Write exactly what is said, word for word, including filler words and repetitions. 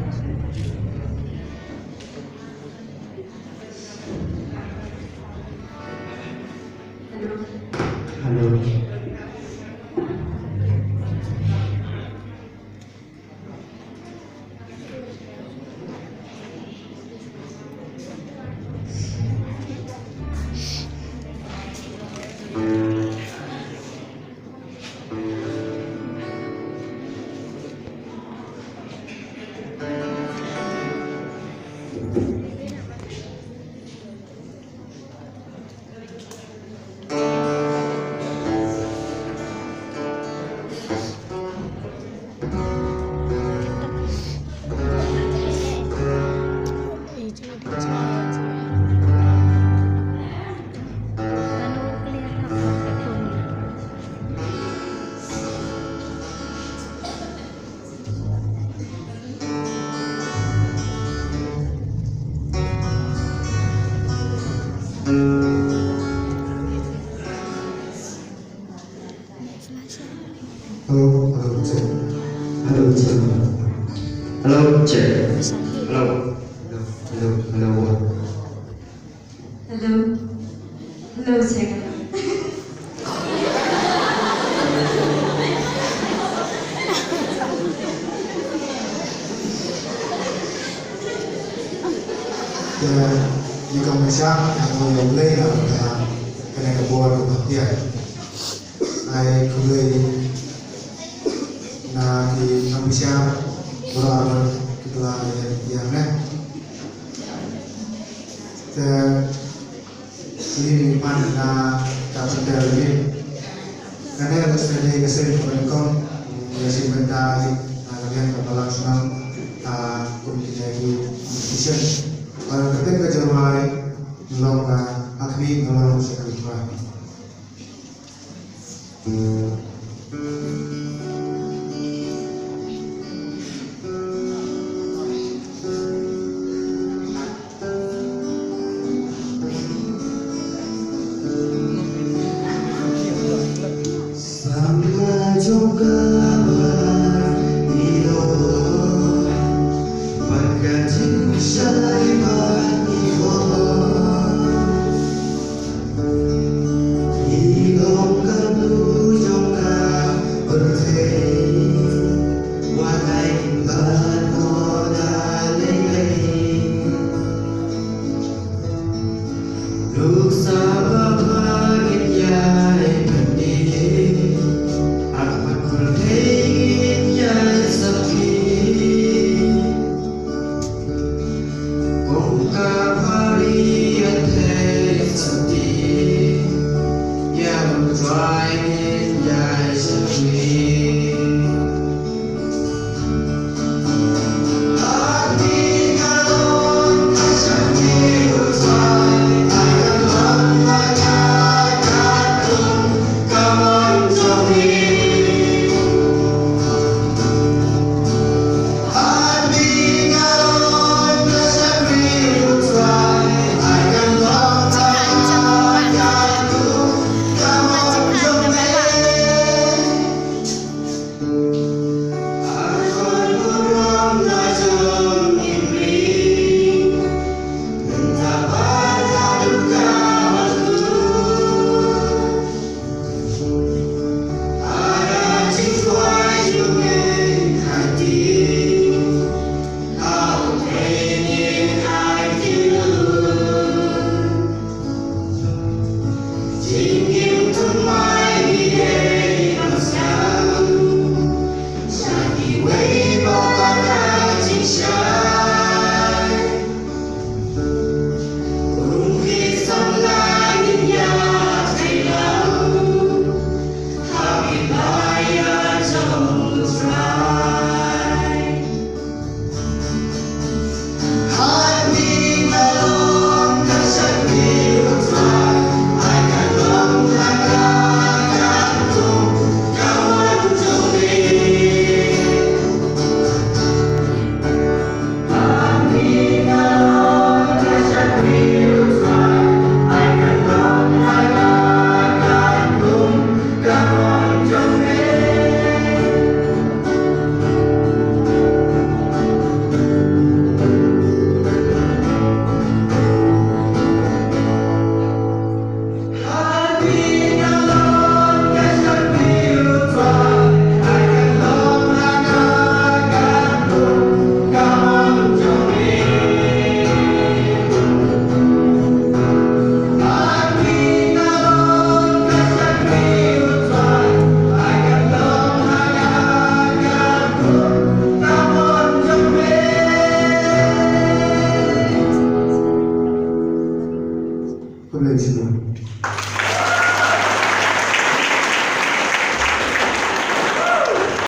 Hello. Hello, hello, check. Hello, check. Hello, check. Hello. Hello, hello, hello. Hello. Hello, check. Te, ïa ka message, ïa ka message, ïa ka message, kane ka bor ka ba, ïa. Ai khublei na ki nongpynshai baroh arngut kiba la ïa, ïa ne. Te ine i pan na ka pynter ine. Kane ka sdang ka sdang kaba nyngkong ïa sdang bynta ïa ka biang ka balang shnong kum kine ki competition. Bad ka teng ka jingrwai long ka ha khmih, ka long ka second prize.